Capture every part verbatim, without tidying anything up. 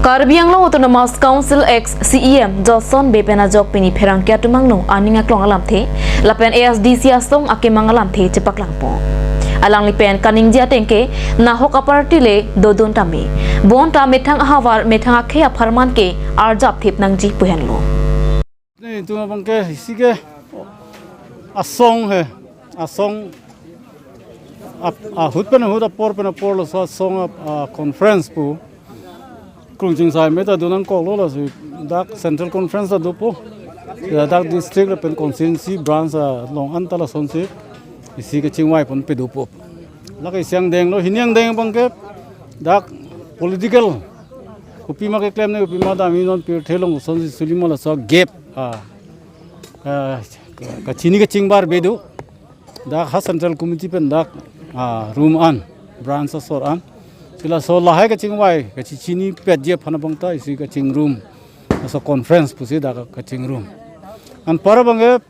Karbi Anglong Autonomous Council ex C E M Joson Bey pen ajok pini pherangke atum angno aning aklong alamthe lapen A S D C asong akemang alamthe chepaklangpo. Alangli pen kaningje ateng ke nahok aparty le dodun tame, bonta methang ahavar methang akhei apharman ke arjap thip nangji pu henlo. Netum abang ke isi ke asong he, asong ap-, ahut pen ahut, apor pen apor, laso asong ap-, a, conference pu krung chingsai me ta do nangkoklo, lasi dak central conference ta dopo. Ya, dak district lapen constituency branch along anta lasonsi isi kachingvai pon pe dopo. Lake isi angdeng lo, hini angdeng abang ke dak political, kopima keklemne, kopima dam, non pirthe along sonsi sulima laso gap, a, a, ka-, kachini kachingbar bedu. Dak ha central committee pen dak, a, room an, branch asor an. Si laso lahai kachingvai, kachichini petji aphan abang ta isi kachingrum. Laso conference pusi dak kachingrum. Anpar abang ke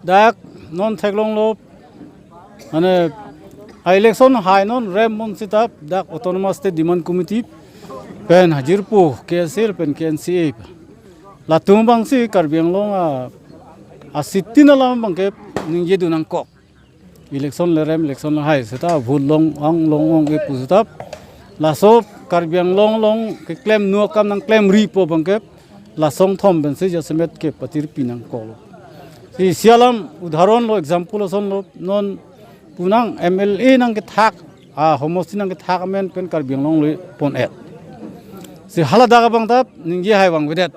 dak non theklonglo, mane, a election hai non rem mon seta dak Autonomous State Demand Committee pen hajirpo K S A pen K N C A. Latum abangsi Karbi Anglong a, a city alam abang ke ningje do nangkok. Election le rem, election le hai seta vote long ong long ong ke pu seta. Laso Karbi Anglong along keklem nu akam nangklemripo abang ke lasong thom pensi jasemet ke patirpi nangkoklo. Si, isi alam udaharon lo, example ason lo, non punang M L A nangkethak, a, homosti nangkethak amen pen Karbi Anglong le pon-et. Si hala dak abang ta ningje hai vangvedet.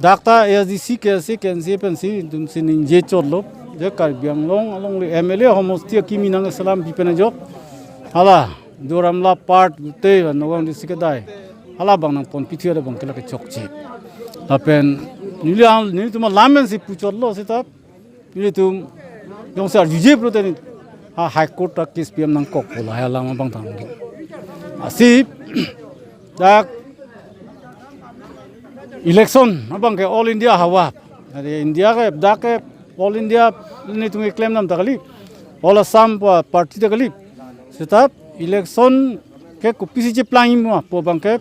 Dak ta A S D C, K S A, K N C A pensi, itumsi ningje chotlo. Je Karbi Anglong along le M L A homosti akimi nangselam pi pen ajok. Hala, Duar Amla part gute, Nagaon district kedai. Hala abang nangponpi thu abang ke lake chokche. Lapen, neli ang, nelitum alam pensi puchotlo seta, nelitum jongsi arjuje pulote ni, ha High Court ta case P M nangkokpo, lahai alam abang tangdi. Lasi, dak election abang ke All India hawa. Ade India ke, dak ke All India nelitum keklem dam ta kali. All Assam pa-, party ta kali. Seta election ke kopisi cheplangji ma pu abang ke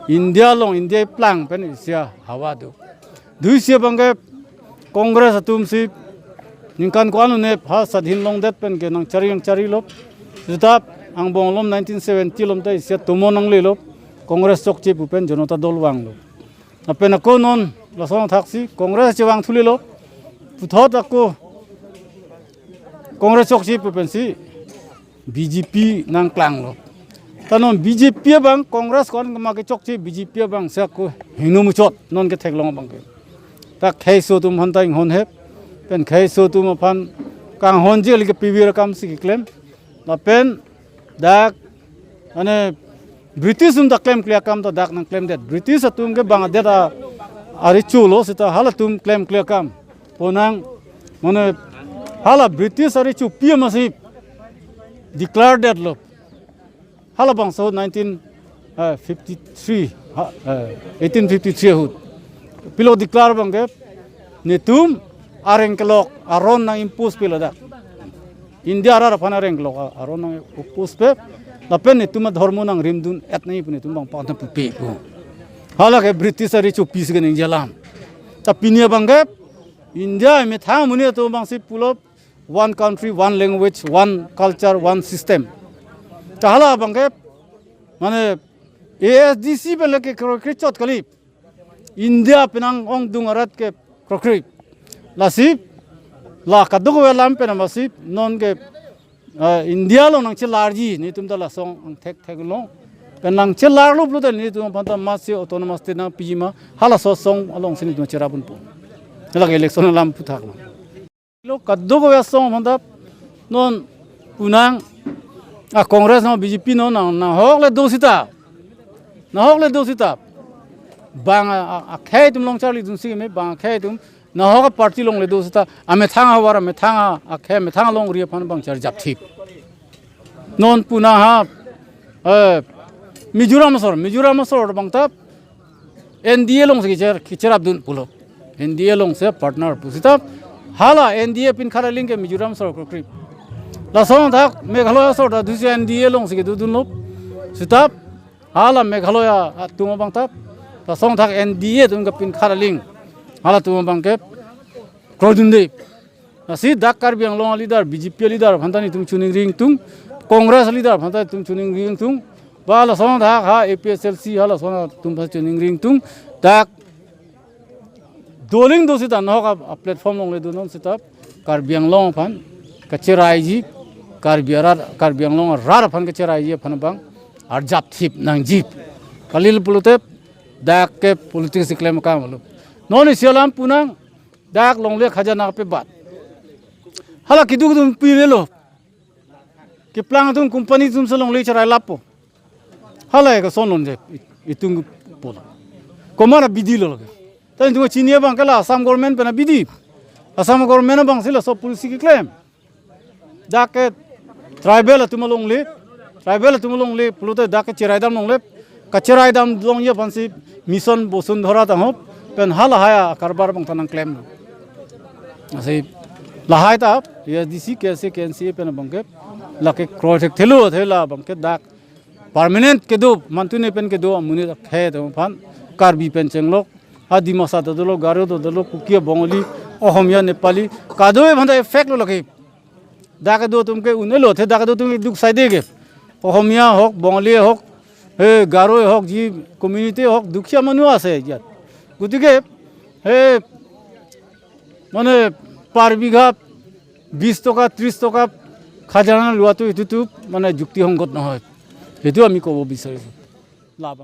India along, India eplang pen isi hawa do. Duisi abang ke Congress atumsi ningkan ko-an un'e ha sadhin longdet pen ke nangchari nangcharilo. Seta angbong along nineteen seventy along ta isi atomon nanglelo. Congress chokche pu pen Janata Dal vanglo. Lapen ako non lason thaksi Congress chevang thulelo. Puthot ako Congress chokche pu pensi B J P nangklanglo. Ta non B J P abang Congress ko-an ma kechokche, B J P abang si ako hingno muchot non ketheklong abang ke. Ta kheiso atum aphan ta inghon hep, pen kheiso atum aphan kanghonji kali ke pivir akamsi keklem. Lapen dak, mane, British atum ta klemkle akam ta dak nangklemdet. British atum ke bang adet a, arecho lo seta halatum klemkle akam. Punang, mane, hala British arechopi amatsi declare detlo. Hala bangso nineteen fifty-three, ha, eh, eighteen fifty-three ahut. Pilo declare abang ke, netum areng kelok aron nang-impose pe ladak. India arat aphan areng kelok a-, aron nang-impose pe. Lapen netum adhormo nangrimdun-et nangji pu netum bang pangtham pupe pu. Hala ke British arechopi si kaningje alam. Ta pini abang ke India methang amonit atum abangsi pulo one country, one language, one culture, one system. Ta hala abang ke, mane, A S D C pen le ke kroi kroi chot kali. India penang ongdung arat ke kroi kroi. Lasi, la kadokave alam pen amatsi non ke, eh, India along nangchelarji, netum ta lason angthek thek lo. Pen nangchelarlo pulote netum aphan ta amatsi autonomous state nangpiji ma, halaso asong alongsi netum cherap ponpo. Lake election alam puthak lo. Lo kadokave asong aphan ta non punang a Congress non B J P non nang, nahok le do seta. Nahok le do seta. Bang a, a, akhei atum along charlidunsi me bang akhei atum nahok a party along le do seta. Amethang ahavar, amethang a, akhei, amethang alongri aphan bang charjap thip. Non punang ha, eh, Mizoram asor, Mizoram asor abang ta N D A alongsi kecher, kecherapdun pulo. N D A alongsi partner pu seta hala N D A pinkhat aling ke Mizoram asor kroi kroi. Lason thak Meghalaya asor ta dusi N D A alongsi kedodunlo. Seta Hala Meghalaya atum abang ta, lason athak N D A atum kapin kharaling, halatum abang ke krodunde. Lasi dak Karbi Anglong a-leader, B J P a-leader aphan ta netum choningri ingtung, Congress a-leader aphan ta netum choningri ingtung, ba lason athak ha A P H L C, ha lason atum aphan choningri ingtung, dak doling do sita nahok a, a-platform longle donon sita Karbi Anglong aphan kacheraiji, Karbi arat, Karbi Anglong arat aphan kacheraiji aphan abang arjapthip nangji. Kali pulote dak ke politics keklem akam lo. Non isi alam pu nang, dak longle khajana pe bat. Hala keduk atum pile lo. Keplang atum company atum si longle cherai lapo. Hala ke son longle itum pulo. Komat abidi lo lake. Ta itum chini abang ke la Assam government pen abidi. Assam government abang si laso policy keklem. Dak ke tribal atum alongle, tribal atum alongle pulote dak ke cherai dam longle, kacherai dam longji aphan si Mission Basundhara tangho pen halahai akarbar abang ta nangklem. Lasi lahai ta A S D C, K S A, K N C A pen abang ke lake kroi thekthelo, thela abang ke dak permanent kedo, mantune pen kedo amonit akhei atum aphan, Karbi pen chenglok, ha Dimasa ta dolo, Garo ta dolo, Kuki, Bongali, Ohomia, Nepali, kado-an aphan ta effect lo lake. Dak kedo atum ke un-elo, the dak kedo atum ke duk saide ke. Ohomia ahok, Bongali ahok, he Garo ahok, ji community ahok, দুখীয়া মানুহ আছে ইয়াত। গতিকে, he, মানে, per বিঘা বিশ টকা, ত্ৰিশ টকা খাজানা লোৱাটো এইটোতো মানে যুক্তিসংগত নহয়। সেইটো আমি ক'ব বিচাৰিছোঁ। লাভ